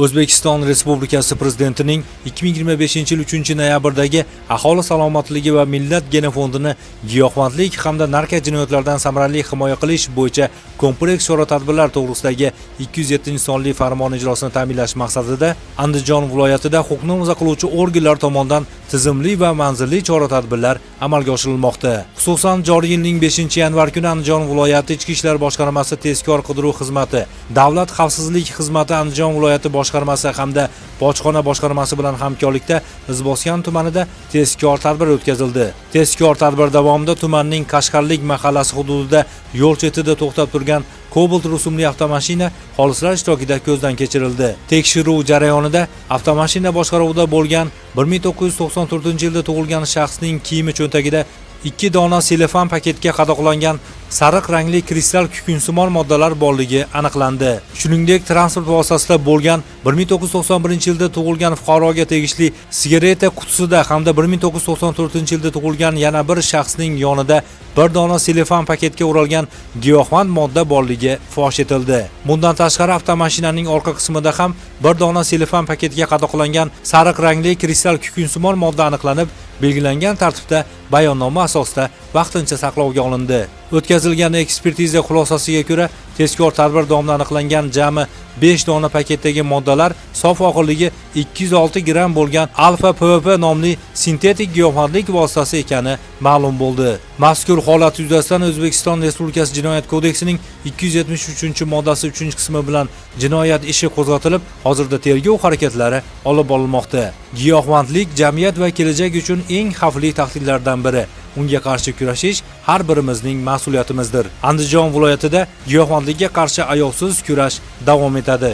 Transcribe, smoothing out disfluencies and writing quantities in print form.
O'zbekiston Respublikasi Prezidentining 2025-yil 3-noyabrdagi Aholi salomatligi va millat genofondini giyohvandlik hamda narkojinoyatlardan samarali himoya qilish bo'yicha kompleks chora-tadbirlar to'g'risidagi 207-sonli farmon ijrosini ta'minlash maqsadida Andijon viloyatida huquqni muhofaza qiluvchi organlar tomonidan tizimli va manzilli chora-tadbirlar amalga oshirilmoqda. Xususan, joriy yilning 5-yanvar kuni Andijon viloyati Ichki ishlar boshqarmasi tezkor qidiruv xizmati, Davlat xavfsizlik xizmati Andijon viloyati boshqarmasi hamda bojxona boshqarmasi bilan hamkorlikda Izboskan tumanida tezkor tadbir o'tkazildi. Tezkor tadbir davomida tumanning Qashqarlik mahallasi hududida yo'l chetida to'xtab turgan Cobalt rusumli avtomashina xolislar ishtirokida ko'zdan kechirildi. Tekshiruv jarayonida avtomashina boshqaruvida bo'lgan 1994-yilda tug'ilgan shaxsning kiyimi cho'ntagida ikki dona selofan paketga qadoqlangan sariq rangli kristal kukunsimon moddalar borligi aniqlandi. Shuningdek, transport vositasida bo'lgan 1991-yilda tug'ilgan fuqaroga tegishli sigareta qutisida hamda 1994-yilda tug'ilgan yana bir shaxsning yonida bir dona selofan paketga o'ralgan giyohvand modda borligi fosh etildi. Bundan tashqari, avtomashinaning orqa qismida ham bir dona selofan paketga qadoqlangan sariq rangli kristal kukunsimon modda aniqlanib, belgilangan tartibda bayonnoma asosida vaqtincha saqlovga olindi. O'tkazilgan ekspertiza xulosasiga ko'ra, tezkor tadbir davomida aniqlangan jami 5 dona paketdagi moddalar sof og'irligi 206 gramm bo'lgan alfa PVP nomli sintetik giyohvandlik vositasi ekani ma'lum bo'ldi. Mazkur holat yuzasidan O'zbekiston Respublikasi Jinoyat kodeksining 273-moddasi 3-qismi bilan jinoyat ishi qo'zg'atilib, hozirda tergov harakatlari olib borilmoqda. Giyohvandlik jamiyat va kelajak uchun eng xavfli tahdidlardan biri. Unga qarshi kurashish har birimizning mas'uliyatimizdir. Andijon viloyatida giyohvandlikka qarshi ayovsiz kurash davom etadi.